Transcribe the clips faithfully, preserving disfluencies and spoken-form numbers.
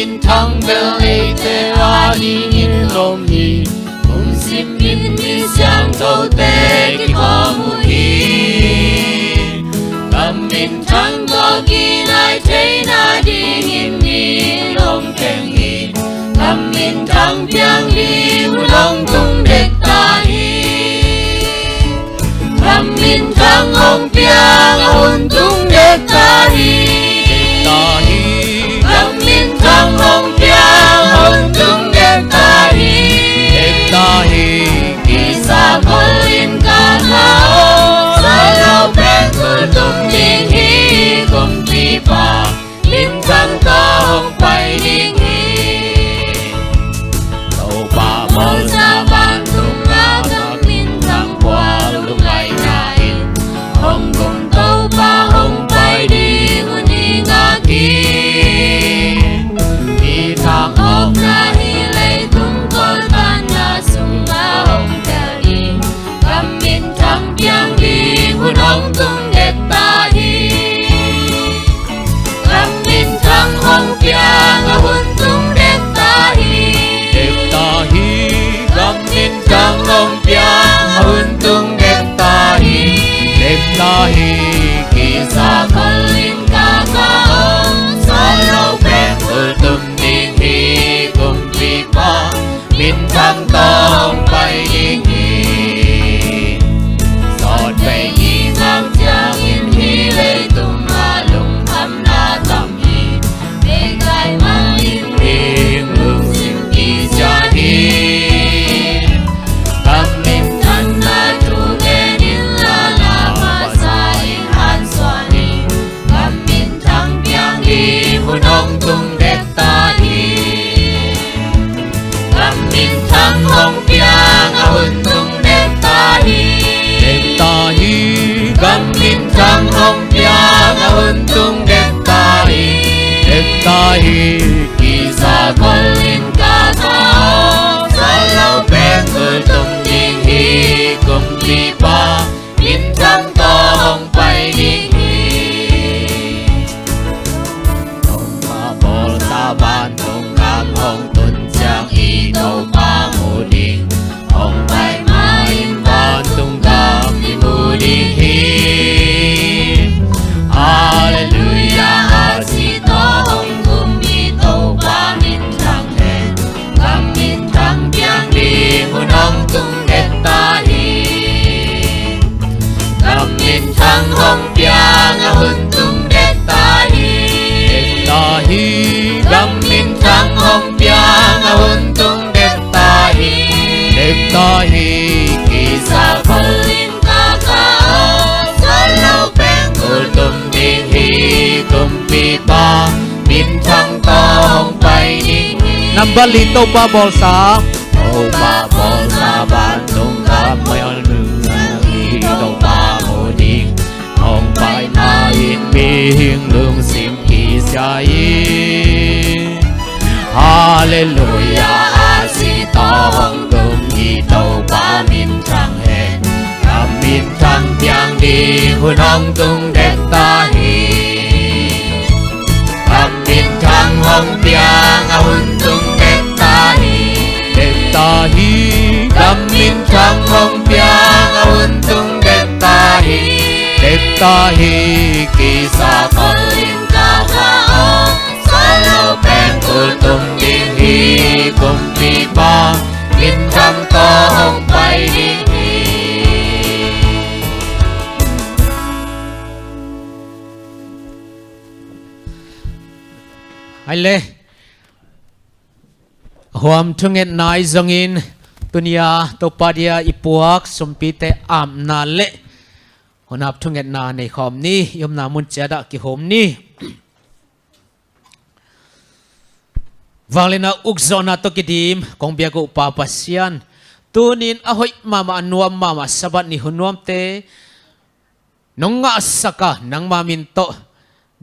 Minthang bel eite adingin om hi. Lungsim in mi siangthote kikhawm uh hi. Gam minthang tawh kinai theina dingin mi om keng hi. Gam minthang piang ding hun hong tung dek ta hi. Gam minthang hong piang a hun tung dek ta hi. Dek ta hi. Gam minthang hong piang a hun tung dek ta hi. Dek ta hi. Kisa khol in ka kha, sawt lo pen kul tum ding hi. Kumpipa minthang tawh hong pai ding hi. Topa bawlsa vantung gam minthang pua lungngaihna in hong tung Topa hong pai ding hun hi ngak hi. Kithak awkna hi leitung koltanna sungah hong tel ding. Gam minthang piang ding hun hong tung dek ta hi. Gam minthang hong piang a hun tung dek ta hi. Dek ta hi. Gam minthang hong piang a hun tung dek ta hi. Dek ta hi. Kisa khol in ka kha, sawt lo pen kul tum ding hi. Kumpipa minthang tawh hong pai ding hi. Sawt bei i ngak ciangin hi leitung ah lungkhamna tam hi. Meikai mah in mihing lungsim kisia hi. Gam minthanna thu gen in la, la masa in hansuan hi. Gam minthang piang ding hun hong tung dek ta hi. Gam minthang hong piang a hun tung dek ta hi. Dek ta hi. Gam minthang hong piang a hun tung dek ta hi. Dek ta hi. Kisa khol in ka kha, sawt lo pen kul tum ding hi. Kumpipa minthang tawh hong pai ding hi. Topa bawlsa vantung gam hong tun ciang i Topa mu ding. Hong pai ma in vantung gam i mu ding hi. Halleluiah, a si tawh hong kum i Topa minthang hen. Gam minthang piang ding hun hong tung dek ta hi. Gam minthang hong piang a hun tung dek ta hi. Dek ta hi. Gam minthang hong piang a hun tung dek ta hi. Dek ta hi. Kisa khol in ka kha, sawt lo pen kul tum ding hi. Kumpipa minthang tawh hong pai ding hi. Nambat li, Topa bawlsa. Topa bawlsa vantung gam hong tun ciang i Topa mu ding. Hong pai ma in mihing lungsim kisia hi. Halleluiah, a si tawh hong kum i Topa minthang hen. Gam minthang piang ding hun hong tung dek ta hi. Gam minthang hong piang a hun tung dek ta hi. Dek ta hi. Gam minthang hong piang a hun tung dek ta hi. Dek ta hi. Kisa khol in ka kha, sawt lo pen kul tum ding hi. Kumpipa minthang tawh hong pai ding hi. Ai le, huam thungetna i zongin, tuni-a Topa dia i puak sumpite apna le hunap thungetna nei khawm ni. I omna mun ciat ah kihum ni. Vangliatna ukzawhna tawh kidim kong biak uh Pa Pasian, tuni-in a hoih mahmah, a nuam mahmah Sabbath ni hun nuamte nong ngahsak a, nangma min tawh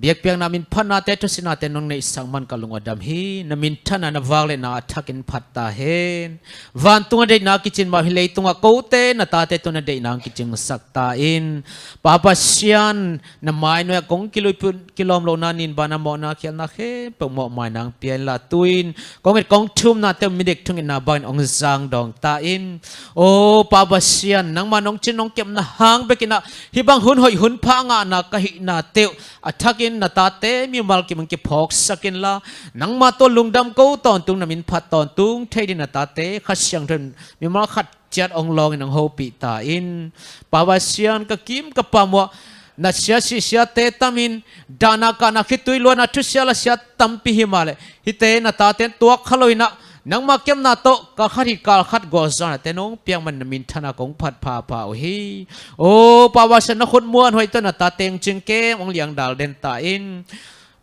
biakpiakna, min phatnate, thusiatnate nong neihsak man ka lung a dam hi. Na minthanna, na vak le na a thakin phat ta hen. Vantung a deihna kicin mah hi, leitungah kote na tate tawh na deihna kicingsak ta in. Pa Pasian, na mainuai ah kong kiluipun kilawm lohna, nin bana mawhna khialhna khempeuh mawhmaina pia inla, tu-in kong et kong thumnate uh midik thungetna bangin hong zangdawng ta in. O Pa Pasian, nangma nong cin nong kepna hang bekin ah hih bang hun hoih hun pha ngahna ka hihna teuh a thakin na tate mimal kim hong kiphawksak inla, nangma tawh lungdam ko tawntung, na min phat tawntung thei dingin na tate Kha Siangtho in mimal khat ciat hong lawngin hong hopih ta in. Pa Pasian, ka kim ka pam uah na sia sih siate tamin, dahna kahna khitui luanna thusia la sia tampi hi mah leh, hihte na tate in tuak kha loin ah nangma kepna tawh kal khat hih kal khat gualzawhnate nong piak man na minthanna kong phat phapha uh hi. O Pa Pasian, na khut muanhuai tawh na tate hong cingkem hong liangdal den ta in.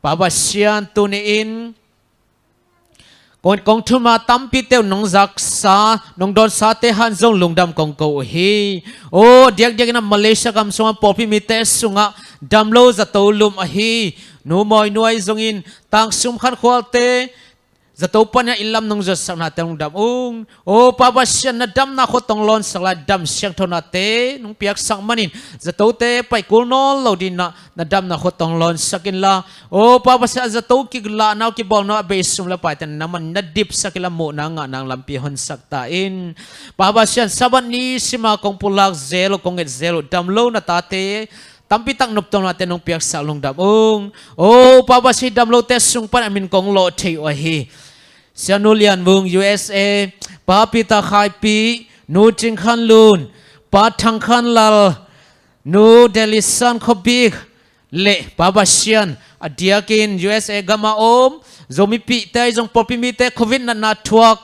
Pa Pasian, tuni-in kong, kong thumna tampite uh nong zaksa, nong dawnsate han zong lungdam kong ko uh hi. O, diakdiakin ah Malaysia gam sungah pawlpi mite sungah damlo zato lum ahi Nu Mawi Nu ahi zongin, Tang Sum Khan Khualte zato panin ah inn lam nong zuatsaknate lungdam ung. O Pa Pasian, na damna khuatung lawnsak lai, dam siangthonate nong piaksak manin zatote pai kul nawn lo dingin ah na damna khuatung lawnsak inla, o Pa Pasian, a zato kilahna uh, kibawlna uh a bei sum le paite nangman na dipsak inla, muhna ngahna lampi honsak ta in. Pa Pasian, Sabbath ni sima kong pulak zel uh, kong et zel uh damlo na tate tampi tak noptuamnate nong piaksak lungdam ung. O Pa Pasian, damlote sung pan a min kong lawh thei uh ahi Sianu Lian Vung, U S A, Pa Peter Khai Pi, Nu Cing Khan Lun, Pa Thang Khan Lal, Nu Delhi San Khawbik le Pa Pasian, a diakin U S A gam a om Zomipihte ahi zong pawlpi mite Covid natna thuak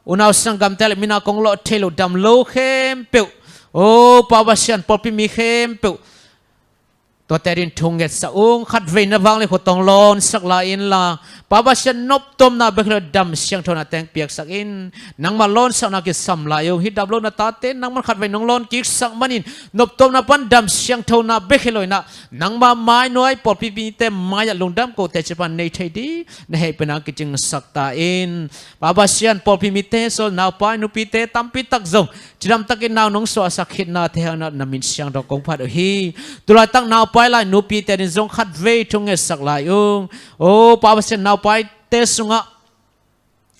unau sanggamte le min a kong lawh thei lo damlo khempeuh, o Pa Pasian, pawlpi mi khempeuh tuate adingin thu ngetsak ung. Khatvei na vak le khuatung lawnsak lai inla, Pa Pasian, noptuamna bek hi lo, dam siangthonate hong piaksak in. Nangma lawnsakna kisam lai ung. Hih damlo na tate nangman khatvei nong lawn kiksak manin noptuamna pan dam siangthona bek hi loin ah nangma mainuai pawlpi mite mai-ah lungdam ko teci pan nei thei ding na hehpihna kicingsak ta in. Pa Pasian, pawlpi mite, sawl naupai nupite tampi tak zong cidamtakin nau nong suahsak khitnate hangin ah na min siangtho kong phat uh hi. Tulaitak naupai lai nupite adingin zong khatvei thu ngetsak lai ung. O Pa Pasian, naupaite sungah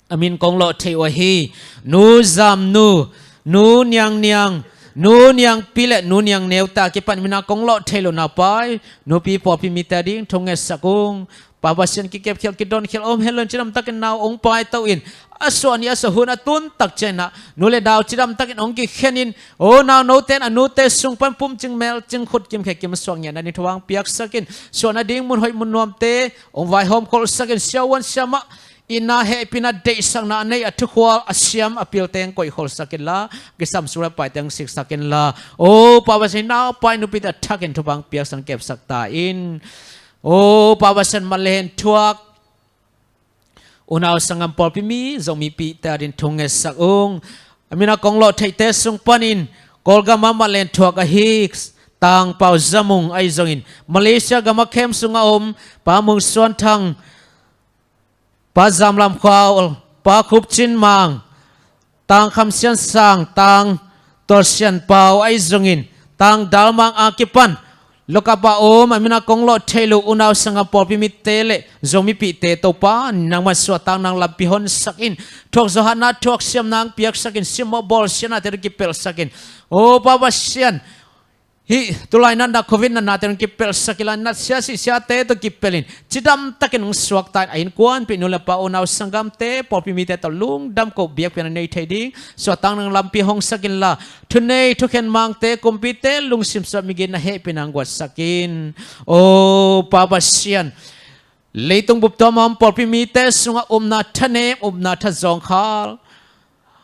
a min kong lawh thei uh ahi Nu Zam Nu, Nu Niang Niang, Nu Niang Pi le Nu Niang Neu te a kipan min a kong lawh thei lo naupai nupi pawlpi mite ading thu ngetsak ung. Pa Pasian, kikepkhial kidawnkhia om henlo in, cidamtakin nau hong paito in, a suah ni a suah hun a tun tak ciangin ah nu le nau cidamtakin hong kikhen in, o nau note in a nute sung pan pumcing melcing khut kimkhe kimsuak ngiatna ding thupha hong piaksak in, suahna ding mun hoih mun nuamte hong vaihawm kholhsak in, siavuan siamah itna hehpihna deihsakna a nei a thukhual a siam a pilte hong koih kholhsak inla, kisam sung le paite hong siksak inla, o Pa Pasian, naupai nupite a thakin thupha hong piaksak kepsak ta in. O Pa Pasian, mat le hen thuak unau sanggam pawlpi mi Zomipihte adingin thu ngetsak ung. A min a kong lawh theite sung panin Kawlgam ah mat le hen thuak ahi Tang Pau Za Mung ahi zongin, Malaysia gam a camp sungah om Pa Mung Suan Thang, Pa Zam Lam Khual, Pa Khup Cin Mang, Tang Kham Sian Sang, Tang Tual Sian Pau ahi zongin, Tang Dal Mang a kipan lockup ah om, a min a kong lawh thei lo unau sanggam pawlpi mite le Zomipihte Topa nangman suahtakna lampi honsak in, thuakzawh hatna thuaksiamna hong piaksak in, simmawh bawlsiatnate tawh kipelhsak in, o Pa Pasian, hih tulai natna Covid natnate tawh kipelhsak inla, nat sia sih siate tawh kipelh in, cidamtakin hong suakta in, a innkuanpih nu le pa, unau sanggamte pawlpi mite tawh lungdam ko biakpiakna nei thei ding suahtakna lampi hongsak inla, thunei thukhen mangte, kumpite lungsim suah, migitna hehpihna hong guatsak in. O Pa Pasian, leitung bup tuam a om pawlpi mite sungah upna thanem, upna thazawngkhal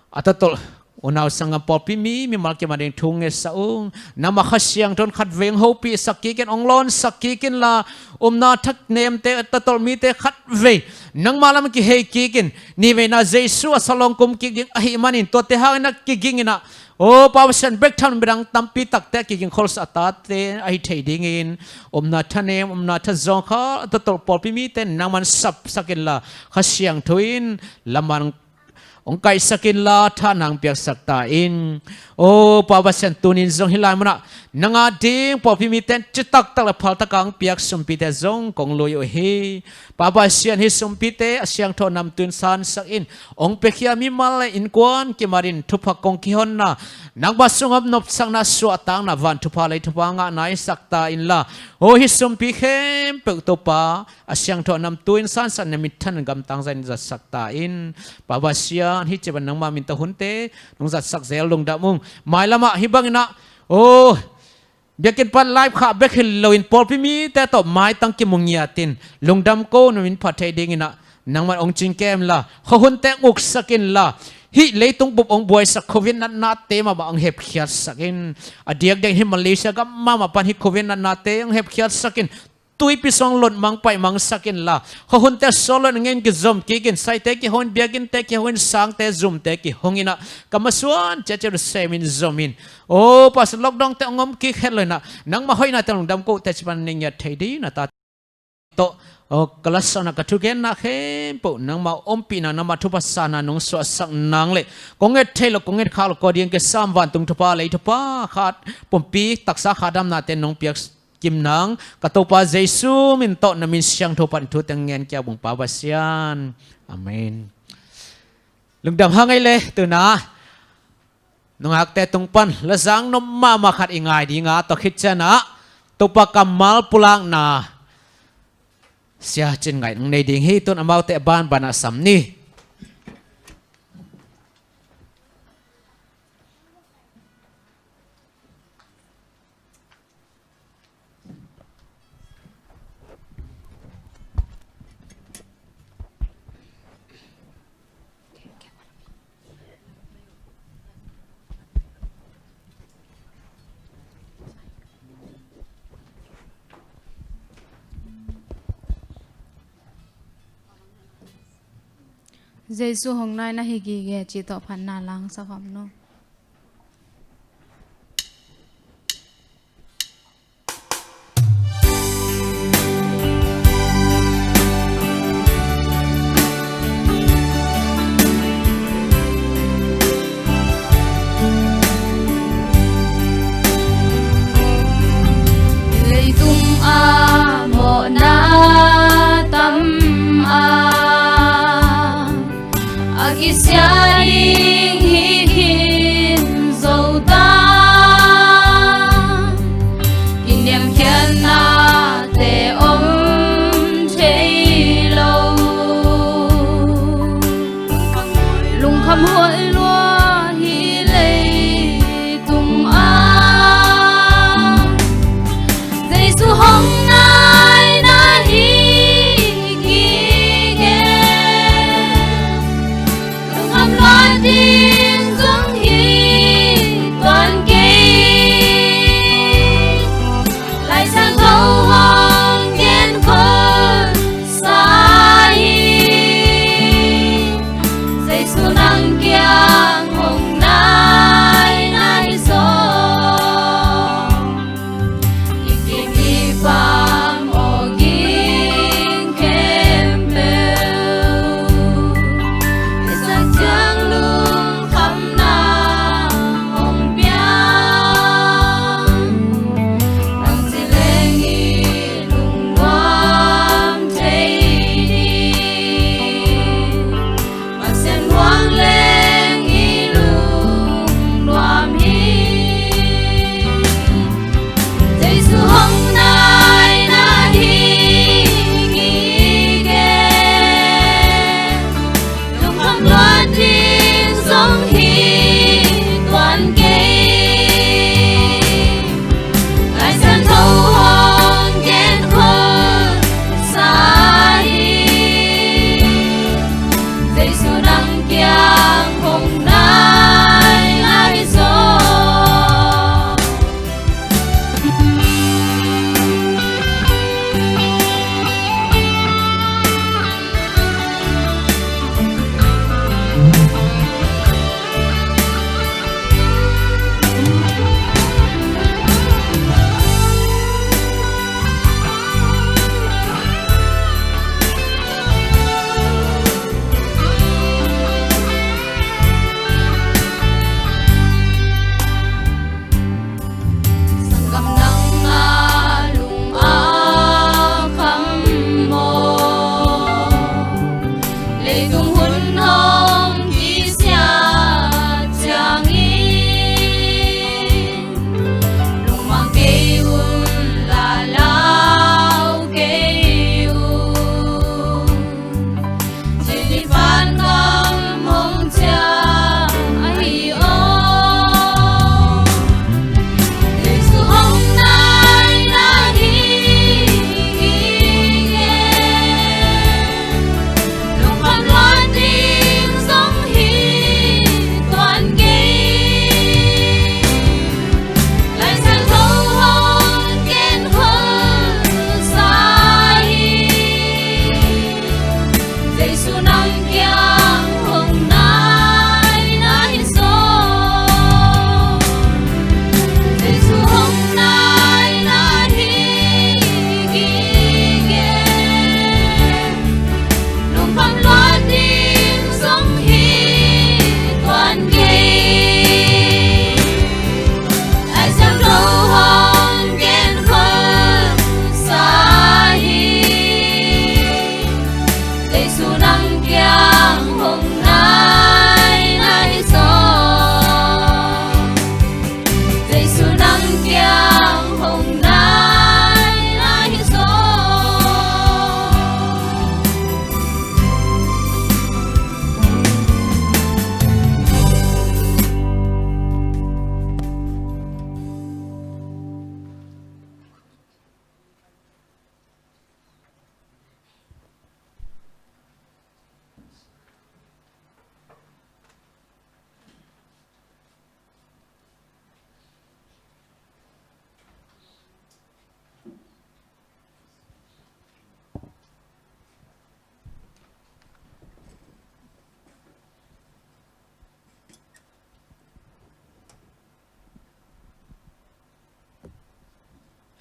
a tatolh Unau sanggam pawlpi mi, mimal kim ading thu ngetsak ung. Nangmah Kha Siangtho in khatvei hong hopihsak kik in, hong lawnsak kik inla, upna thanemte, tatolh mite khatvei nangmah lam kihei kik in, niveina Jesu a salawng kum kik ding ahih manin, tuate hangin a kiging in ah, aw Pa Pasian, bek tham lo midang tampi takte a kiging kholsa a tate ahi thei dingin, upna thanem, upna thazawng kha a tatolh pawlpi mite nangman sapsak inla, Kha Siangtho in laman hong kaihsak inla, tha nang piaksak ta in. Aw Pa Pasian, tunin zong hih lai munah nang a ding pawlpi mite in citaktak le phaltak a hong piak sumpite zong kong lui uh hi. Pa Pasian, hih sumpite a siangtho namtui in sansak in, hong piakhia mimal le innkuan kimat in thupha kong kihonna, nangmah sungah nopsakna, suahtakna, van thupha lei thupha ngah naisak ta inla, aw hih sumpi khempeuh Topa, a siangtho namtui in sansak, na mitthan gamtang zah in zatsak ta in. Pa Pasian, hih ci bang nangmah min tawh hunte nong zatsak zel lungdam ung. Mailamah hih bangin ah, aw, biakinn pan live khah bek hi loin pawlpi mite tawh maitang kimu ngiat in, lungdam ko, na min phat thei dingin ah nangman hong cingkem inla, khuahunte hong uksak inla, hih leitung bup hong buaisak covid natnate mahmah hong hepkhiatsak in. A diakdiak hih Malaysia gam mahmah pan hih covid natnate hong hepkhiatsak in, tuipi sung lotmang paimangsak inla, khuahunte sawt lo in a ngen kizom kik in, saite kihong in, biakinnte kihong in, sangte zumte kihong in ah, ka masuan ciatciat uh sem in zom in. Aw Pa Pasian, lockdown te hong om kik het lo in ah, nangmah hoihna teng lungdam ko, teci pan na ngiat thei ding na tate tawh, aw, ka laksawhna, ka thugenna khempeuh nangmah ompihna, nangmah thupha sanna nong suahsak nang leh, kong nget thei lo, kong nget khak lo, kua ding kisam, vantung thupha, lei thupha, khat pumpi taksa khadamnate nong piak kim nang, ka Topa Jesu min tawh na min siangtho pan thu teng ngen kia bung Pa Pasian. Amen. Lungdam hang ei le, tuna nungakte tung pan lazang nop mahmah khat i ngai ding a, tua khit ciangin ah Topa kammal pulakna Sia Cin Ngaih nong nei ding hi. Tun amaute a banban ah sam ni. Jesu hong nai na hi gige cih tawh phatna la hong sa khawm ni. Leitung ah mawhna tam a, a kisia ding hi hi.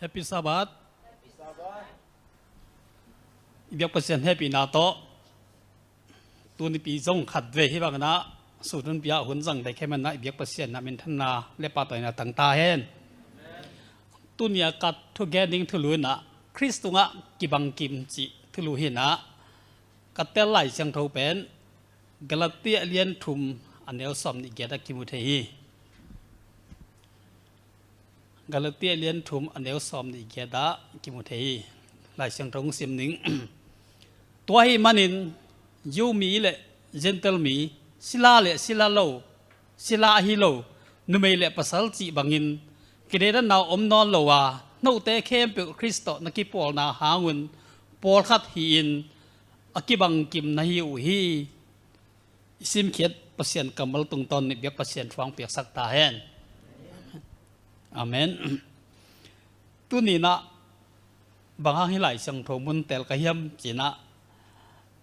Happy Sabbath. I biak Pasian hehpihna tawh tunipi zong khat vei hih bangin ah sut hun pia hun zang dek hi manin ah i biak Pasian na minthanna le pahtawina tang ta hen. Tuni a ka thugen ding thulu in ah Khrist tungah kibangkim cih thulu hi in ah ka tel Lai Siangtho pen Galatia lian thum a neu sawm nih giat ah kimu thei hi. Galatia lian thum a neu sawm nih giat ah kimu thei hi. Lai Siangtho hong sim ning. Tua ahih manin Jew mi le Gentile mi, sila le sila lo, sila ahi lo, numei le pasal cih bangin kideidanna om nawn lo a, note khempeuh Khrist tawh na kipawlna hangun pawlkhat hi-in a kibangkim na hi uh hi. I simkhiat Pasian kammal tungtawn nih biak Pasian thu hong piaksak ta hen. Amen. Tuni in ah bang hang hih Lai Siangtho mun tel ka hiam ci in ah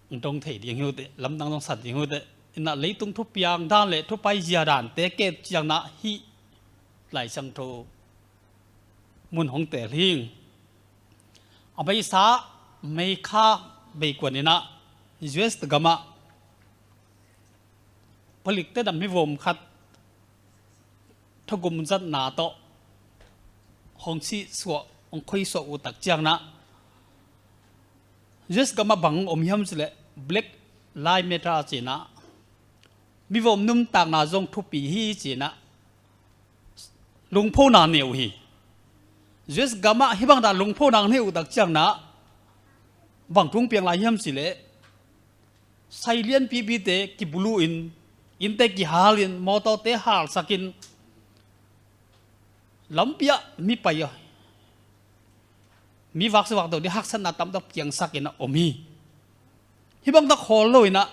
dong thei ding hi uh teh, lamdang dong sat ding hi uh teh. In ah leitung thupiang dan le thupaizia dante kep ciangin ah hih Lai Siangtho mun hong tel hi. A beisa May kha beikuan in ah U S gamah palik tena mivom khat thugum zatna tawh hong sihsuah, hong khoisuah uh tak ciangin ah U S gamah bang om hiam cileh Black Lives Matter ci in ah mivom nuntakna zong thupi hi ci in ah lungphona nei uh hi. U S gamah hih bang dan lungphona nei uh tak ciangin ah bang thu hong piang lai hiam cileh sai lianpipite kibulu in, innte kihalin, mawtawte halsakin, lampi ah mi pai a, mi vaksu vakdo ding haksatna tamtak piangsakin a om hi. Hih bangtak khawl lo in ah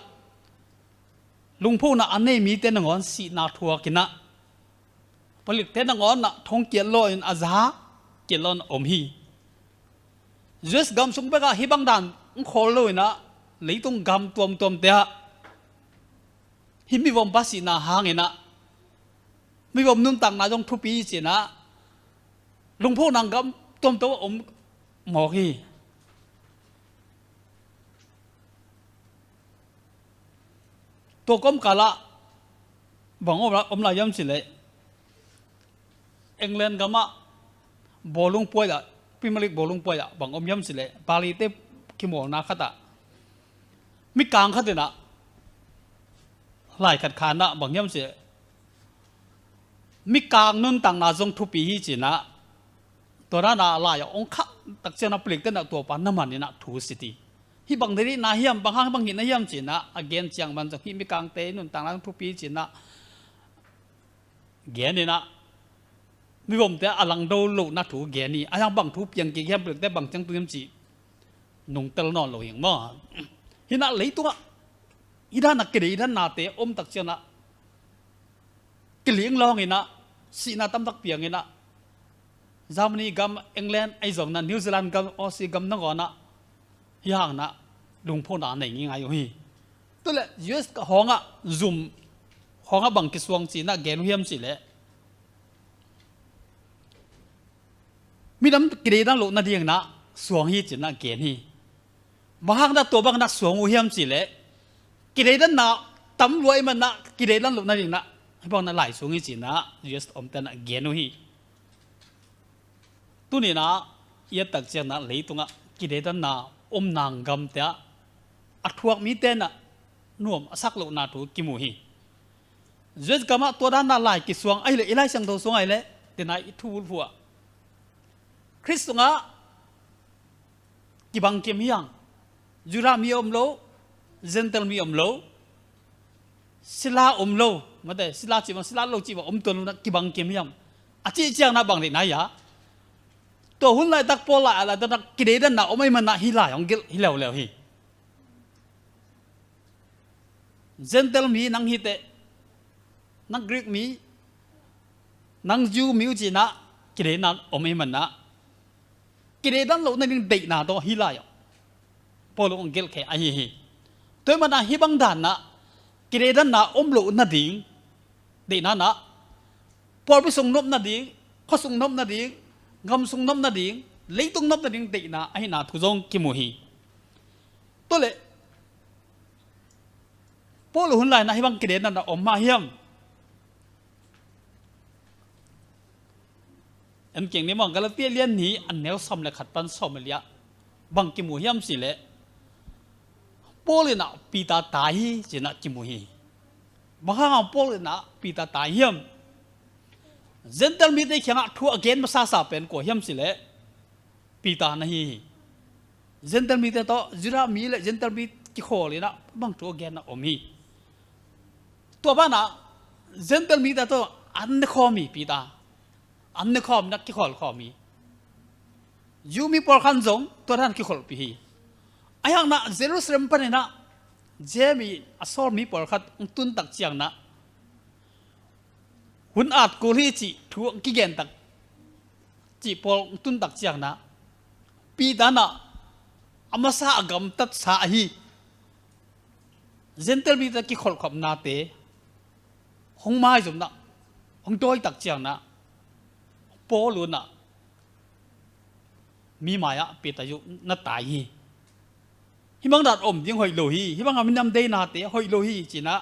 lungphona a nei mite nangawn sihna thuak in ah palikte nangawn ah thong kiat lawh in a za kiat lawh in a om hi. U S gam sung bekah hih bang dan hong khawl lo in ah leitung gam tuamtuamte ah hih mivom pa sihna hangin ah mivom nuntakna zong thupi ci in ah lungphona gam tuamtuam a om mawk hi. Tua kawmkal ah bang om, om lai hiam cileh England gamah bawlung puai ah, Premier League bawlung puai ah bang om hiam cileh Burnley-te kimawlna khat ah mikang khat in ah lai khat khan ah bang hiam cileh mikang nuntakna zong thupi hi ci in ah tua dan a lai a hong khah tak ciangin ah palikte in ah tua pa na man in ah thu sit hi. Hih bang deihna hiam, bang hang bang hihna hiam ci in ah a gen ciang man zong hih mikangte nuntakna zong thupi hi ci in ah gen in ah mivomte a langdo lohna thu gen hi. A hiang bang thu piang kik hiam, palikte bang ciang tung hiam cih nungtel nawn lo hi ing maw. Hi in ah leitungah hih dan a kideidannate om tak ciangin ah kiling lawng in ah sihna tamtak piang in ah Germany gam, England, ahi zongin ah New Zealand gam, Aussie gam nangawn ah hih hangin ah lungphona nei ngeingai uh hi. Tua leh U S hawng ah zum hawng ah bang kisuang ci in ah gen uh hiam cileh midam kideidan loh nadingin ah suang hi ci in ah gen hi. Bang hang in ah tua bangin ah suang uh hiam cileh kideidanna tam lua ahih manin ah kideidan loh nadingin ah hih bangin ah lai suang hi ci in ah U S omte in ah gen uh hi. Tuni in ah i et tak ciangin ah leitungah kideidanna om nang gamte ah a thuak mite in ah nuam a sak lohna thu kimu hi. U S gamah tua dan a lai kisuang ahih leh i Lai Siangtho sungah ahih leh tua dan a i thu uh ah Khrist sungah kibangkim hi hang. Judah mi om lo, Gentile mi om lo, sila om lo, mate, sila cih bang, sila lo cih bang om tuan lo in ah kibangkim hi hang. A cih ciangin ah bang deihna hi a, tua hun laitak Paul lai a laitak in ah kideidanna om ahih manin ah hih lai hong gelh hi leuleu hi. Gentile mi nang hi teh, nang Greek mi, nang Jew mi uh ci in ah kideidanna om ahih manin ah kideidan loh nading deihna tawh hih lai ah Paul hong gelhkhia ahi hi. Tua ahih manin ah hih bang dan ah kideidanna om loh nading deihna in ah pawlpi sung nop nading, khua sung nop nading, gam sung nop nading, leitung nop nading deihna ahihna thu zong kimu hi. Tua leh Paul hun lai-in ah hih bang kideihna om mah hiam? En keng ni maw, Galatia lian nih a neu sawm le khat pan sawm le li ah bang kimu hiam cih leh, Paul in ah Peter tai hi ci-in ah kimu hi. Bang hang Paul in ah Peter tai hiam? Gentile mite kiangah thu a gen masasa pen kua hiam cih leh Peter na hi hi. Gentile mite tawh Judah mi le Gentile mi kikhawl in ah bang thu a genna om hi. Tua banah Gentile mite tawh an ne khawm hi Peter. An ne khawm in ah kikhawl khawm hi. Jew mi pawlkhat zong tua dan kikholhpih hi. Ahi hang ah Jerusalem panin ah Jew mi a sawl mi pawlkhat hong tun tak ciangin ah hun at kul hi cih thu a kigen tak cih pawl tun tak ciangin ah Peter in ah a masa a gamtatsa ahi Gentile mite kikholhkhopnate hong maizumna hong dawi tak ciangin ah Paul in ah mi mai-ah Peter zong na tai hi. Hih bang dan om ding hoih lo hi. Hih bang a minam deihnate hoih lo hi ci-in ah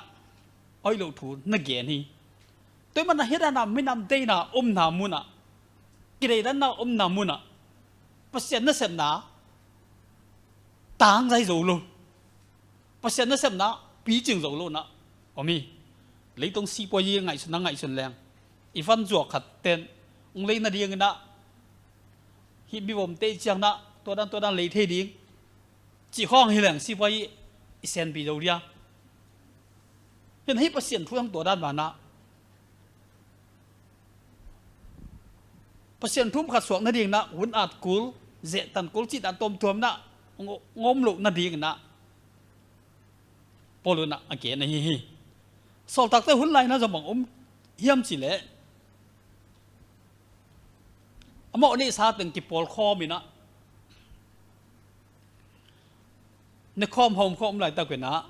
hoih lo thu na gen hi. Tua ahih manin ah hih dan a minam deihna omna munah, kideidanna omna munah Pasian nasepna tangzai zo lo, Pasian nasepna picing zo lo in ah om hi. Leitung sipuazi ngaihsun a ngaihsun leng, i van zuak khat ten hong lei nadingin ah hih mivomte i ciangin ah tua dan tua dan lei thei ding cih khawng hi leng sipuazi i senpi zo dia. Hi in ah hih Pasian thu hong tua dan banah Pasian thu khat suak nadingin ah hun at kul, zehtan kul cih dan tuamtuam in ah hong om loh nadingin ah Paul in ah a gen ahi hi. Sawltakte hun lai-in ah zong bang om hiam cih leh, amau a neihsa teng kipawlkhawm in ah ne khawm hawm khawm laitak in ah,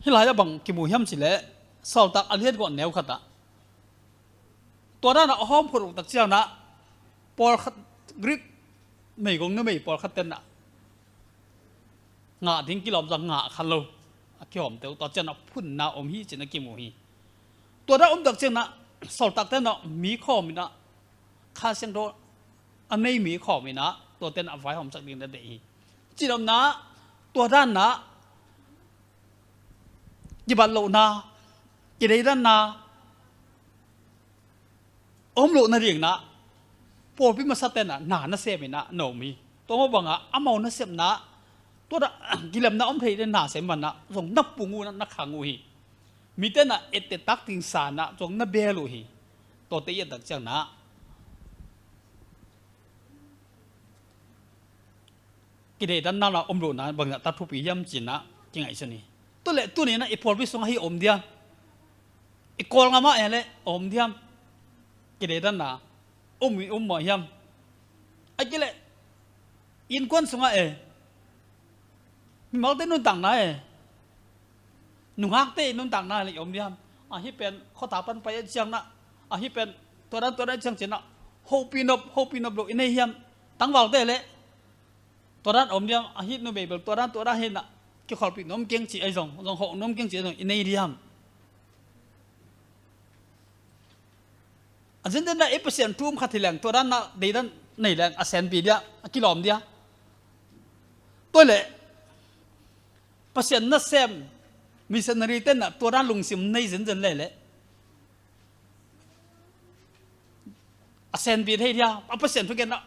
hih lai-ah bang kimu hiam cih leh, Sawltak a lian kua neu khat ah tua dan a hawm phot uh tak ciangin ah pawlkhat, Greek meigong numei pawlkhat ten ah ngah ding kilawm zong ngah kha lo a kihawmte uh tua ciangin ah phunna om hi ci-in ah kimu hi. Tua dan a om tak ciangin ah Sawltakte in ah mi khawm in ah Kha Siangtho a nei mi khawm in ah tuate in ah a vaihawmsak ding na deih hi. Cih dan in ah tua dan in ah kibat lohna, kideidanna om loh nadingin ah pawlpi masate in ah na nasem in ah na om hi. Tua mah bangin ah amau nasepna, tua dan a kilemna om thei ding na sem in ah zong na pung uh in ah na khang uh hi. Mite in ah etteh taktingsa in ah zong na bel uh hi. Tuate i et tak ciangin ah kideidanna om lohna bangzah tak thupi hiam ci-in ah kingaihsun hi. Tua leh tuni in ah i pawlpi sungah hih om diam? I Kawlgam ah e leh om diam? Kideidanna om, om mah hiam? Ahih kei leh innkuan sungah e, mimalte nuntakna e, nungakte nuntakna leh om diam? Ahi pen khuata pan pai a ciang in ah, ahi pen tua dan tua dan a ciang ci-in ah hopih nop, hopih nop loh i nei hiam? Tangvalte leh tua dan om diam? Ahi numei bel tua dan tua dan hi in ah kikholhpih nuam keng ci ahi zong, zong hoh nuam keng ci ahi zong i nei diam? A zenzen in ah i Pasian thu um khat hi leng tua dan in ah deidan nei leng a senpi dia, a kilawm dia? Tua leh Pasian nasem missionary te in ah tua dan lungsim nei zenzen leh leh a senpi thei dia, a Pasian thugen in ah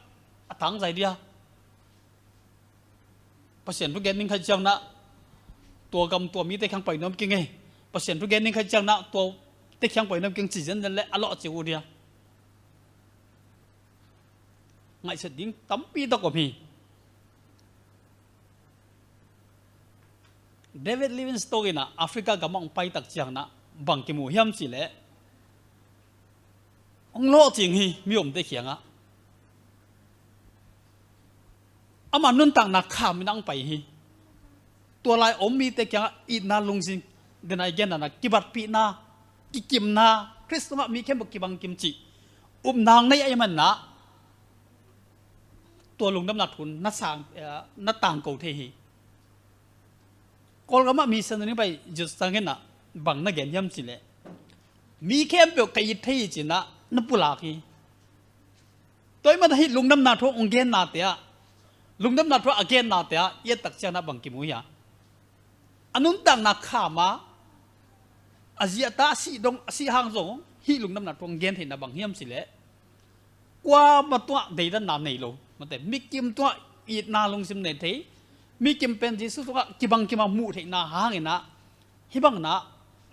a tangzai dia? Pasian thugen ding khat ciang in ah tua gam tua mite kiang pai nuam keng e, Pasian thugen ding khat ciang in ah tuate kiang pai nuam keng ci zenzen leh a lawh ci uh dia? Ngaihsut ding tampi tak om hi. David Livingstone in ah Africa gam ah hong pai tak ciang in ah bang kimu hiam cih leh, hong lawhcing hi mi omte kiangah. Ama nuntakna kham in ah hong pai hi. Tua lai om mite kiangah itna lungsim, den a i gen dan a kibatpihna, kikimna, Khrist tungah mi khempeuh kibang kim cih upna hong nei ahih manin ah tua lungdamna thu na sang, eh, na tangko thei hi. Kawlgam ah missionary pai Jerusalem in ah bang na gen hiam cih leh, mi khempeuh ka it thei hi ci-in ah na pulak hi. Tua ahih manin hih lungdamna thu hong gennate ah, lungdamna thu a gennate ah i et tak ciangin ah bang kimu hiam? A nuntakna kham a, a zi a ta a sih dong, a sih hang zong hih lungdamna thu hong gen theihna bang hiam cih leh, kuamah tungah deidanna nei lo, mate, mikim tungah itna lungsim nei thei, mikim pen Jesuh tungah kibang kim a muh theihna hangin ah hih bangin ah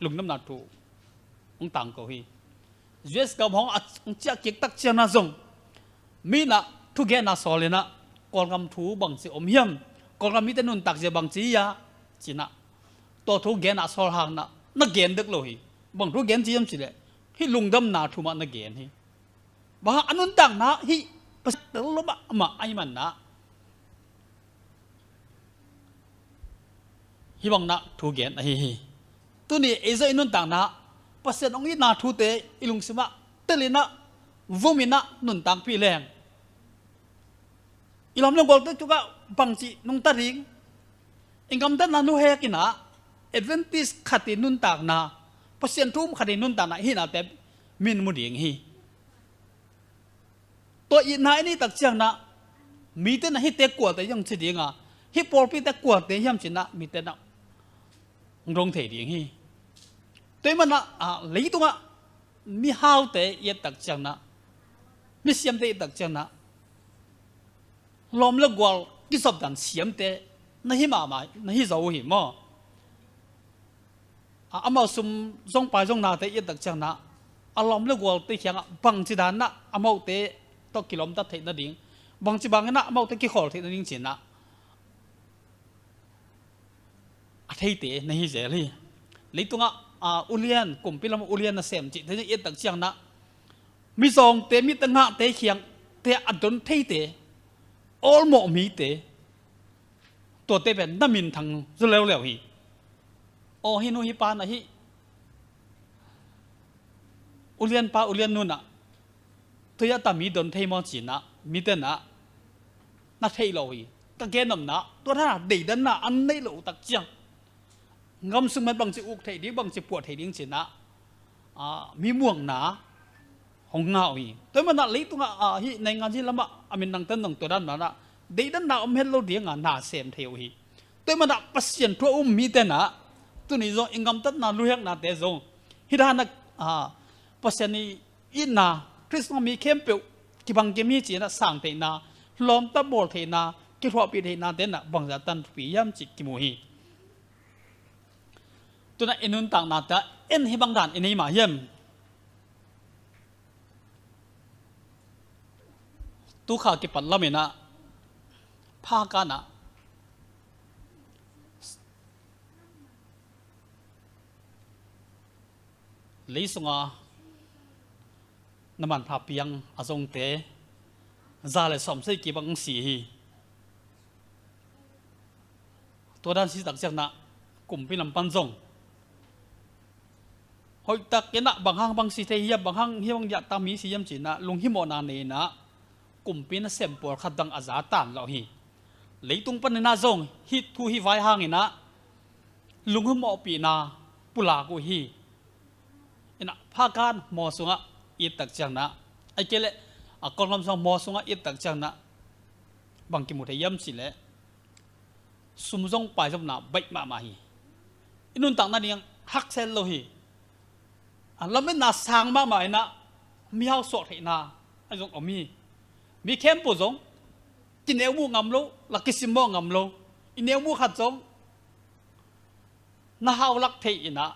lungdamna thu hong tangko hi. U S gam hong a, hong ciah kik tak ciangin ah zong mi in ah thugenna sawl in ah, Kawlgam thu bangci om hiam, Kawlgam mite nuntak zia bangci hiam ci-in ah, tua thugenna sawl hangin ah na gen dek lo hi. Bang thu gen ci hiam cih leh, hih lungdamna thu mah na gen hi. Bang hang, a nuntakna hih Pasian tel lo mahmah ahih manin ah hih bangin ah thu gen ahi hi. Tuni ei zong i nuntakna ah Pasian hong itna thute i lungsim ah tel in ah, vum in ah nuntakpih leng, i lawm le gualte tungah bangci nungta ding, i gamtatna nuhek in ah, Adventist khat i nuntakna, Pasian thu um khat i nuntakna i hihnate min mu ding hi. Tua itna i neih tak ciangin ah mite in ah hihte kuate hiam ci ding a, hih pawlpite kuate hiam ci-in ah mite in ah hong dong thei ding hi. Tua ahih manin ah, ah, leitungah mihaute i et tak ciangin ah, misiamte i et tak ciangin ah, lawm le gual kizopdan siamte na hi mahmah, na hi zo uh hi maw? A, amau sum zong pai zong nate i et tak ciangin ah, a lawm le gualte kiangah bangci danin ah amaute tawh kilawmtat theih nading, bangci bangin ah amaute kikhawl theih nading ci-in ah a theite na hi zel hi. Leitungah, a, ulian, kumpi lamah ulian nasem cihte i et tak ciangin ah, mizawngte, mi tangahte kiangte a don theite, awlmawh mite, tuate pen na minthang zaw leuleu hi. Aw, hih nu hih pa in ah, hih ulianpa uliannu in ah, tua hi a, tua mi don thei maw ci-in ah mite in ah na theih loh hi. Ka gen nopna, tua dan a deidanna an neih loh uh tak ciang, gam sung pan bangci uk theih ding, bangci puah theih ding ci-in ah, a, mi muangna hong ngah uh hi. Tua ahih manin ah leitungah, a, hih naingan hih lamah a minthangte in zong tua dan mah in ah deidanna om het lo ding a na sem thei uh hi. Tua ahih manin ah Pasian thu a um mite in ah tuni zong i gamtatna luheknate zong hih dan a, a, Pasian i itna, Khrist tungah mi khempeuh kibang kim hi ci-in ah sang theihna, lawmta bawl theihna, kithuahpih theihnate in ah bangzah tan thupi hiam cih kimu hi. Tu-in ah i nuntaknate ah en hih bang dan i nei mah hiam? Tu kha kipat lam in ah, phakan ah, lei sunga na manpha piang a zongte za le sawmsagih bang si hi. Tua dan si tak ciangin ah kumpi lam pan zong hoihtak in ah bang hang bang si thei hiam, bang hang hih bang diahtak mi si hiam ci-in ah lunghimawhna nei in ah kumpi nasem pawlkhat dang a za tan lo hi. Leitung panin ah zong hih thu hih vai hangin ah lunghimawhpihna pulak uh hi. In ah phakan hmaw sungah i et tak ciangin ah, ahih kei leh a Kawlgam sungah hmaw sungah i et tak ciangin ah bang kimu thei hiam cih leh, sum zong pai zopna baih mahmah hi. I nuntakna ding haksa lo hi. A, lametna sang mahmah in ah mihau suah theihna a zong om hi. Mi khempeuh zong kineu muh ngam lo, la kisim mawh ngam lo. I neu muh khat zong na hau lak thei in ah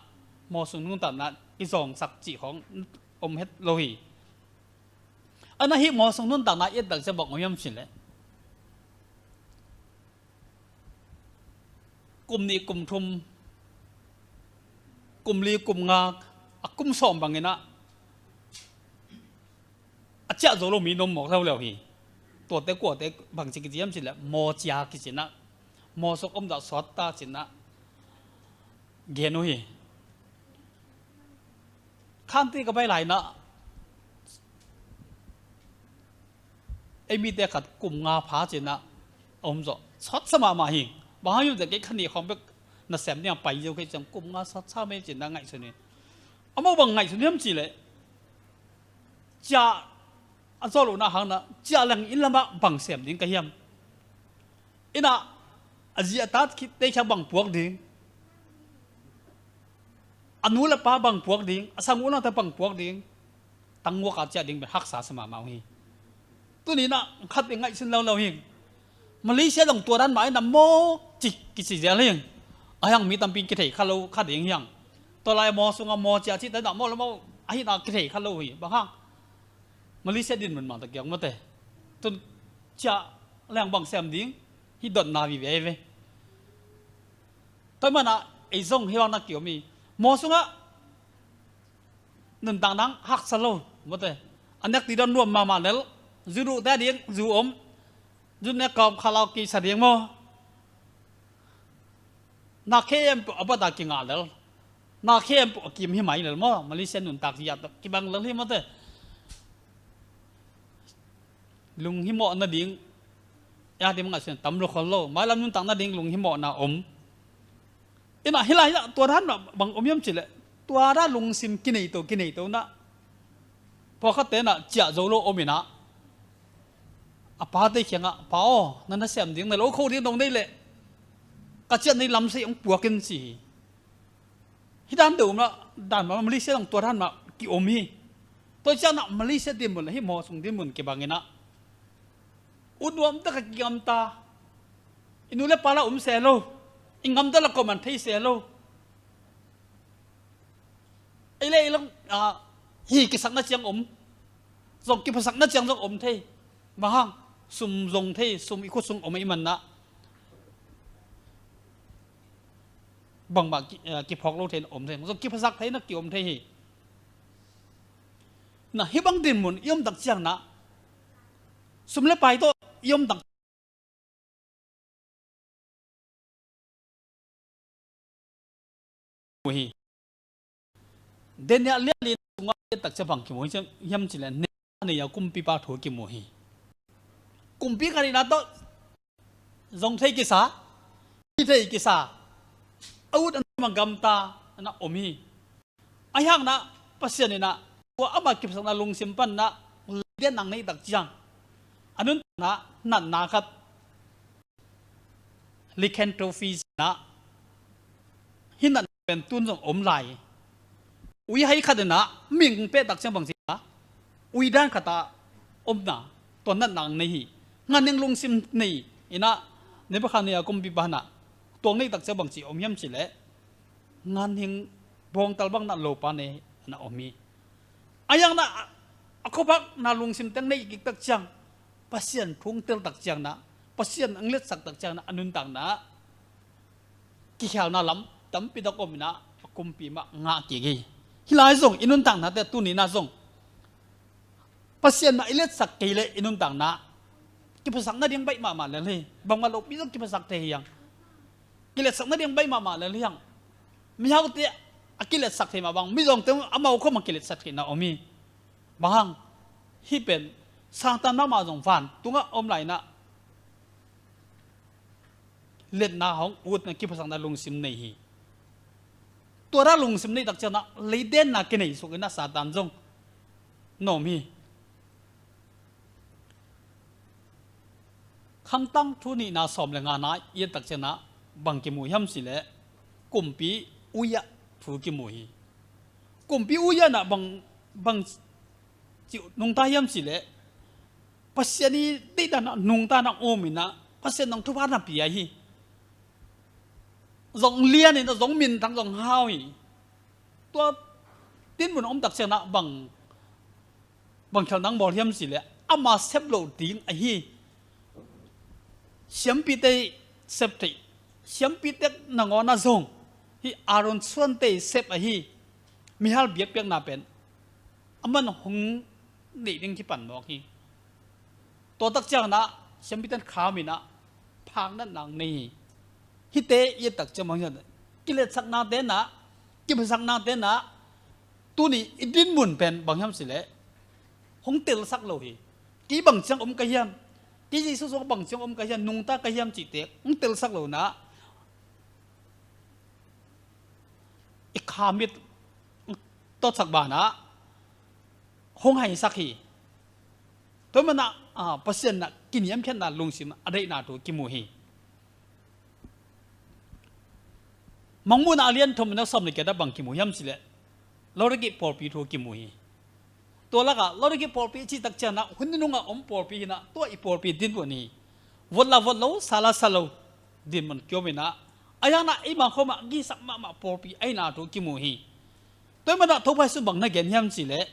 hmaw sung nuntakna kizawngsak cih khawng om het lo hi. A, na hih hmaw sung nuntakna i et tak ciang bang om hiam cih leh, kum nih, kum thum, kum li, kum nga, a kum sawm bangin ah a ciah zo lo mi na om mawk leuleu hi. Tuate kuate bangci kici hiam cih leh, mawcia kici in ah, mawsuk om dah suak ta ci-in ah gen uh hi. Khamti ka pai lai-in ah, Ei mite khat kum nga pha cinah a om zawh sawtsa mahmah hi. Bang hang hiam cih leh kei kha nih khawng bek nasem dingah pai zo kei ciang kum nga sawtsa mei cinah ngaihsun hi. Amau bang ngaihsun hiam cih leh ciah a zawh lohna hangin ah ciah leng inn lamah bang sem ding ka hiam? Innah a zi a tate khawng bang puak ding? A nu le pa bang puak ding? A sang u nate bang puak ding? Tangguak a ciah ding pen haksa sa mahmah uh hi. Tuni-in ah khat in ngaihsun lo lo hi. Malaysia zong tua dan mah in ah maw ci kici zel hi. A hiang mi tampi kithei kha lo kha ding hiang. Tua lai maw sungah maw ciah cihte in ah maw le maw a hihna kithei kha lo hi. Bang hang? Malaysia dinmun mah ta kiang mawte. Tun ciah leng bang sem ding? Hih dotna vive hi ve. Tua ahih manin ah ei zong hih bang na kiom hi. Maw sungah nuntak nang haksa lo mawte. A nek ti dawn nuam mahmah lel. Zu duhte a ding zu om. Zu nek kawm khalau kisa ding maw? Na khe em peuh a bat a kingah lel. Na khe em peuh a kim hi mai lel maw? Malaysia nuntak hi a kibang lel hi mawte. Lunghimawh nading a ding ngaihsun tam lo khol lo. Mailam nuntak nading lunghimawhna om. Innah hih lai-ah tua dan mah bang om hiam cih leh tua dan lungsim kineito kineito inah pawlkhatte inah ciah zo lo om inah a pate kiangah, "Pa aw, na nasem ding na lo kho ding dong nei leh ka ciah nei lamsei hong puak in," ci hi. Hih dan deuh mah dan mah Malaysia dong tua dan mah kiom hi. Tua ciangah Malaysia dinmun le hih maw sung dinmun kibang inah u nuam tak a kigamta. I nu le pa la om se lo. I gamta la kawman thei se lo. Ei le ei lo, ah, hi kisakna ciang om. Zong kiphasakna ciang zong om thei. Bang hang? Sum zong thei, sum i khut sung om ahih manin ah bangmah ki, ah, kiphawk lo thei na om thei. Zong kiphasak thei na kiom thei hi. Na hih bang dinmun i om tak ciang na sum le pai tawh i om tak mu hi. Daniel lian li sungah lian tak ciang bang kimu hi hiam cih leh nei a kumpipa thu kimu hi. Kumpi khat hihna tawh zong thei kisa, hi thei kisa, a ut a nuam a gamta na om hi. Ahi hang na Pasian in ah tua ama kipsakna lungsim pan na leidenna nei tak ciang a nuntakna natna khat lycanthropy na hih natna pen tun zong om lai. Ui hai khat in ah ming peh tak ciang bang ci na ui dan khat a omna tua natna nei hi. Nganhing lungsim nei in ah Nebukhadnezzar kumpipa in ah tua nei tak ciang bang ci om hiam cih leh nganhing bawngtal bang na lopa nei na om hi. Ahi hang na a khuaphakna lungsim teng nei kik tak ciang Pasian thu tel tak ciang na Pasian a letsak tak ciang na a nuntakna kikhelna lam tampi tak om in ah a kumpi mah ngah kik hi. Hih lai zong i nuntaknate tuni na zong Pasian mah i letsak kei leh i nuntakna kiphasak nading baih mahmah lel hi. Bangmah lopi zong kiphasak thei hi hang. Kiletsak nading baih mahmah lel hi hang. Mihaute a kiletsak thei mah bang mizawngte amau khawm a kiletsak theihna om hi. Bang hang? Hih pen Satan mahmah zong vantungah om lai in ah letna hong utna kiphasakna lungsim nei hi. Tua dan lungsim nei tak ciang na leidenna kinei suk in ah Satan zong na om hi. Khangtang thu nihna sawm le ngana i et tak ciang na bang kimu hiam cih leh kumpi Uzziah thu kimu hi. Kumpi Uzziah na bang, bang ci nungta hiam cih leh Pasian i deihdan a nungta na om in ah Pasian nang thupha na pia hi. Zong lian in ah zong minthang zong hau hi. Tua dinmun a om tak ciang na bang, bang khial nang bawl hiam cih leh ama sep loh ding ahi siampite sep theih, siampite nangawn a zong hih Aaron suante sep ahi mihal biakpiakna pen aman hong neih ding kipan mawk hi. Tua tak ciang na siampite kham in ah phaknatna nei hi. Hihte i et tak ciang bang hiam, kiletsaknate na, kiphasaknate na tuni i dinmun pen bang hiam cih leh hong telsak lo hi. Kei bang ciang om ka hiam? Kei Jesu sungah bang ciang om ka hiam, nungta ka hiam cihte hong telsak lo-in ah, i khamit tawtsak banah hong haisak hi. Tua manin ah, Pasian in ah kiniamkhiatna lungsim a deihna thu kimu hi. Mangmuhna a lian thum, a neu sawm le giat ah bang kimu hiam cih leh, Laodikea pawlpi thu kimu hi. Tua lakah Laodikea pawlpi cih tak ciangin ah, hun nunung a om pawlpi hi-in ah, tua i pawlpi dinmun hi. Vot la vot lo, sa la sa lo dinmun kiom in ah, a hang ah eima khawm ah gihsak mahmah pawlpi ahihna thu kimu hi. Tua manin ah Topa Jesu in bang na gen hiam cih leh,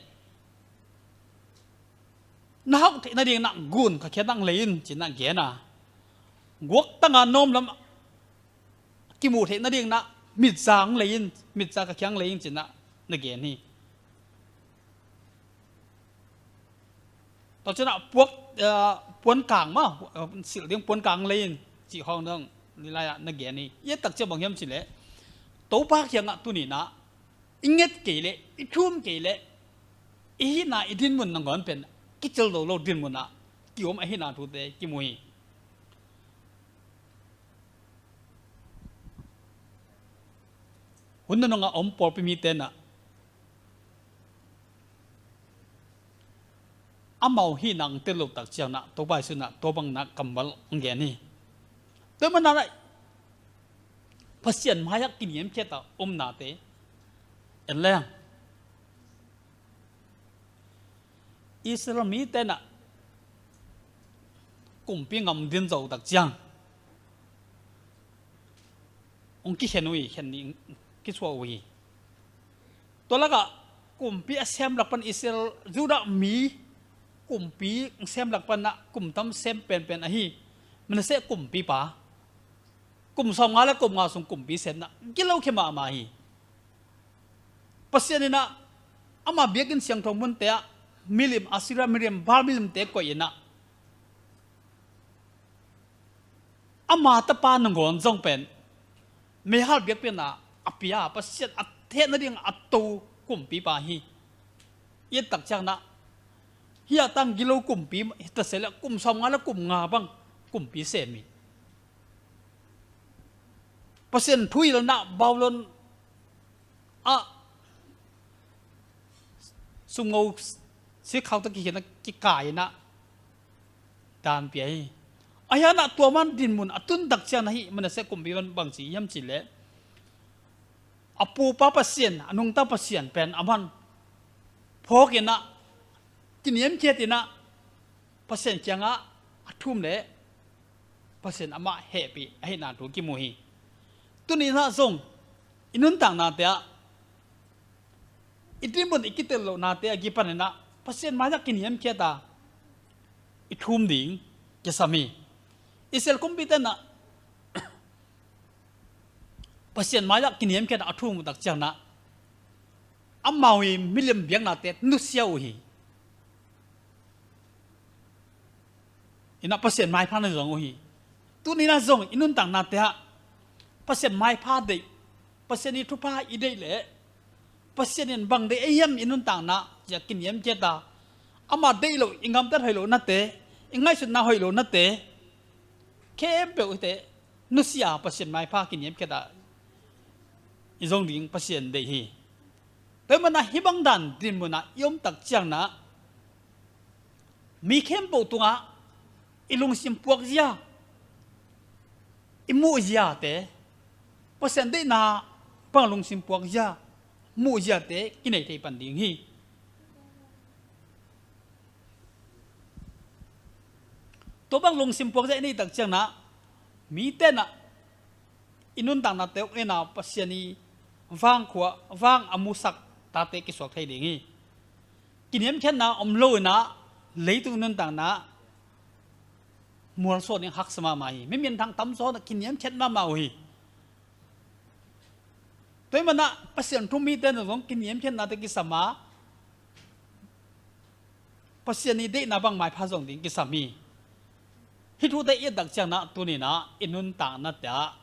na hauh theih nadingin ah gun kha khiat in ah lei in, ci-in ah gen a, guaktang a nuam lam kimu theih nadingin ah mitza in lei in, mitza kha khiat in lei in, ci-in ah na gen hi. Tua ciangin ah puak, ah, puankang mah, ah, silh ding puankang in lei in, cih khawng dong ni lai-ah na gen hi. I et tak ciang bang hiam cih leh, Topa kiangah tuni-in ah i nget kei leh, i thum kei leh, i hihna, i dinmun nangawn pen kicil lo lo dinmun ah kiom ahihna thute kimu hi. Hun nunung a om pawlpi mite in ah, amau hihna hong tel loh tak ciangin ah, Topa Jesu in ah tua bangin ah kammal hong gen hi. Tua manin ah, Pasian mai-ah kiniamkhiat a omnate en leng, Israel mite in ah kumpi gam din zawh tak ciang hong kikhen uh hi, khen ding kisuah uh hi. Tua lakah kumpi a sem lak pan, Israel, Judah mi kumpi sem lak pan ah kum tam sem penpen ahi Manasseh kumpipa, kum sawmnga le kum nga sung kumpi semna gilo khia mahmah hi. Pasian in ah ama biakinn siangtho munte ah milim, Asherah milim, Baal milimte koih in ah, ama tapa nangawn zong pen meihal biakpiakna a pia, Pasian a heh nading a to kumpipa hi. I et tak ciangin ah, hih a tang gilo kumpi hi ta se leh, kum sawmnga le kum nga bang kumpi sem hi. Pasian thuhilhna Babylon ah sumngo sikhau tawh kikhen a kikai in ah dan pia hi. A hang ah tua man dinmun a tun tak ciangin ah, hih Manasseh kumpi pan bang ci hiam cih leh, a pupa Pasian, a nungta Pasian pen aman phawk in ah, kiniamkhiat in ah, Pasian kiangah a thum leh Pasian amah hehpih ahihna thu kimu hi. Tuni-in ah zong i nuntaknate ah, i dinmun i kitel lohnate a kipan in ah, Pasian mai-ah kiniamkhiat a i thum ding kisam hi. Israel kumpite in ah Pasian mai-ah kiniamkhiat a a thum uh tak ciangin ah, amau i milim biaknate nusia uh hi. In ah Pasian maipha na zong uh hi. Tuni-in ah zong i nuntaknate ah Pasian maipha deih, Pasian i thupha i deih leh, Pasian in bang deih ei hiam i nuntakna, ci-a kiniamkhiat a, ama deih loh, i gamtat hoih lohnate, i ngaihsutna hoih lohnate khempeuh hite nusia, Pasian maipha kiniamkhiat a i zong ding Pasian deih hi. Tua manin ah hih bang dan dinmun ah i om tak ciangin ah, mi khempeuh tungah i lungsim puakzia, i muhziate, Pasian deihna bang lungsim puakzia, muhziate kinei thei pan ding hi. Tua bang lungsim puakzia i neih tak ciangin ah, mite in ah i nuntaknate uh in ah Pasian i vangkhua, vang a musak tate kisuak thei ding hi. Kiniamkhiatna om lo in ah leitung nuntakna mualsuah ding haksa mahmah hi. Mi minthang tamzaw in ah kiniamkhiat mahmah uh hi. Tua ahih manin ah Pasian thu-um mite in zong kiniamkhiatnate kisam a, Pasian i deihna bang maipha zong ding kisam hi. Hih thute i et tak ciangin ah, tuni-in ah i nuntaknate ah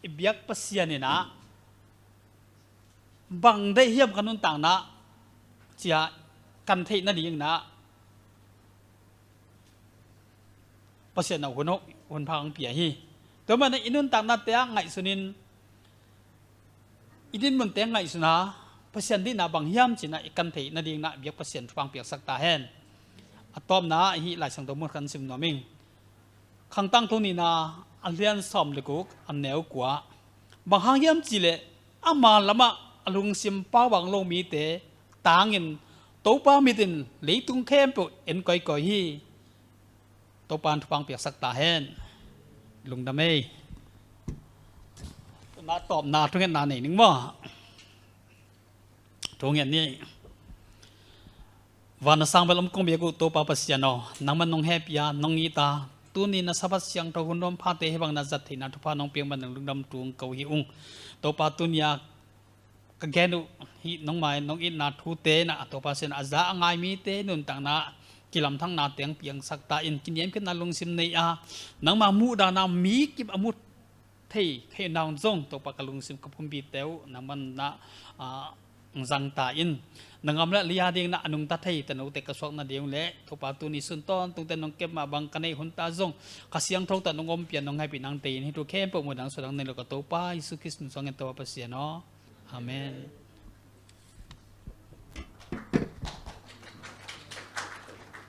i biak Pasian in ah bang deih hiam ka nuntakna, ci-a kan theih nadingin ah Pasian in hun, hun pha hong pia hi. Tua manin i nuntaknate ah ngaihsun in, i dinmunte ngaihsun a, Pasian deihna bang hiam cih i kan theih nadingin biak Pasian thupha hong piaksak ta hen. A tawpna ah hih Lai Siangtho mun khat sim nuam ing. Khang Tangthu Nihna a lian sawm le guk, a neu kua. Bang hang hiam cih leh ama lamah a lungsim pau vang lo mite tangin Topa mit in leitung khempeuh en kawikawi hi. Topa in thupha hong piaksak ta hen. Lungdam ei. Tawpna thungetna nei ning maw? Thungen ni. Van a sang bel om kong biak uh Topa Pasian aw, nangman nong hehpih a, nong it a, tuni na Sabbath siangtho hun nuam phate hih bang na zat theihna thupha nong piak man nang lungdam tung ko hi ung. Topa tuni a ka gen uh hih nong mai nong itna thute na a Topa Pasian a za a ngai mite nuntakna kilamthakna teng piangsak ta in kiniamkhiatna lungsim nei a nangma muhdana mi kip a mu thei khei nang zong Topa ka lungsim ka pumpi teu nangman na, ah, zang ta in na ngam le lia ding na a nungta thei tanote ka suak nading le Topa tuni sun tawntungte nong kep mah bang ka neih hun ta zong ka siangtho ta nong ompih a nong ngaihpih nang tei in hih thu khempeuh mu dang suak dang nei lo ka Topa Jesu Khrist min suangin Topa Pasian aw. Amen.